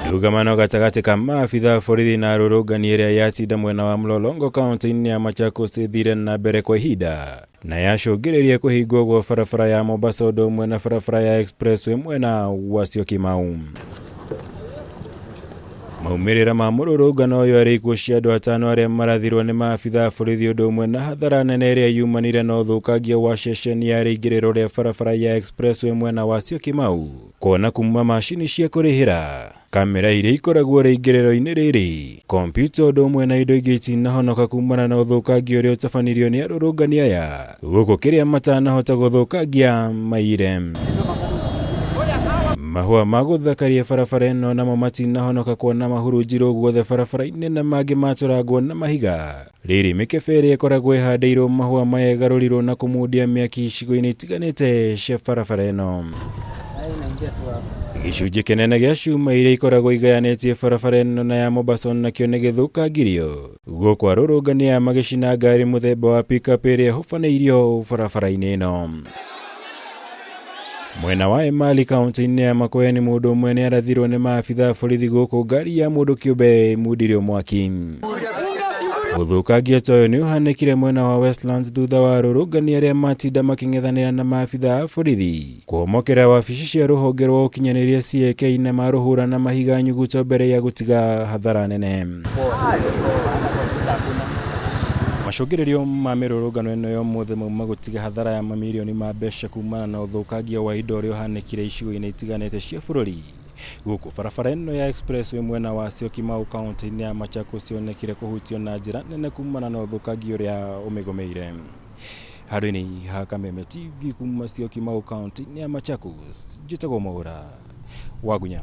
Ndũgamano gatagatĩ ka maabitha a borithi na arũrũngani ĩrĩa yatinda mwena wa Mlolongo kaunti-inĩ ya Machakos ĩthire na mbere kwa ihinda na yacũngĩrĩria kũhingwo gwa barabara ya Mombasa ũndũ ũmwe na barabara ya Expressway mwena wa Syokimau. Maumĩrĩra ma mũrũrũngano ũyũ arĩ ikuũ cia andũ atano arĩa marathirwo nĩ maabitha a borithi ũndũ ũmwe na hathara nene ĩrĩa yumanire na ũthũkangia wa ceceni ya rĩingĩrĩro rĩa barabara ya Expressway mwena wa Syokimau kuona kuma macini cia kũrĩhĩra kamera iria ikoragwo rĩingĩrĩro-inĩ rĩrĩ kompiuta ũndũ ũmwe na indo ingĩ itinahonoka kumana na ũthũkangia ũrĩa ũtabanirio nĩ arũrũngani aya gũkũ kĩrĩa matanahota gũthũkangia maire. Mahũa ma gũthakaria barabara ĩno namo matinahonoka kuona mahurunjirwo guothe barabara-inĩ na mangĩ matũrangwo na mahiga. Rĩrĩ mĩkebe ĩrĩa ĩkoragwo ĩhandĩirwo mahũa maya ĩgarũrirwo na kũmundia mĩaki icigo-inĩ itiganĩte cia barabara ĩno. Gĩcunjĩ kĩnene gĩa cuma iria ikoragwo igayanĩtie barabara ĩno na ya Mombasa nakĩo nĩ gĩthũkangirio. Gũkũ arũrũngani aya magĩcina ngari mũthemba wa pickup ĩrĩa ĩhobanĩirio barabara-inĩ ĩno. Mwena wa Emali kaunti-inĩ ya Makueni mũndũ ũmwe nĩ arathirwo nĩ maabitha a borithi gũkũ ngari ya mũndũ kĩũmbe ĩmundirio mwaki. Ũthũkangia ta ũyũ nĩ ũhanĩkire mwena wa Westlands thutha wa arũrũngani arĩa matinda makĩng'ethanĩra na maabitha a borithi kũhomokera wabici cia rũhonge rwa ũkinyanĩria CAK na marũhũra na mahiga nyuguto mbere ya gũtiga hathara nene. Macũngĩrĩrio ma mĩrũrũngano ĩno ya ũmũthĩ mauma gũtiga hathara ya mamirioni ma mbeca kumana na ũthũkangia wa indo ũrĩa ũhanĩkire icigo-inĩ itiganĩte cia bũrũri. Gũkũ barabara ĩno ya Expressway mwena wa Syokimau kaunti-inĩ ya Machakos yonekire kũhutio na njĩra nene kumana na ũthũkangia ũrĩa ũmĩgũmĩire. Handũ-inĩ ha Kameme TV kuma Syokimau kaunti-inĩ ya Machakos, njĩtagwo Mwaũra Wagunya.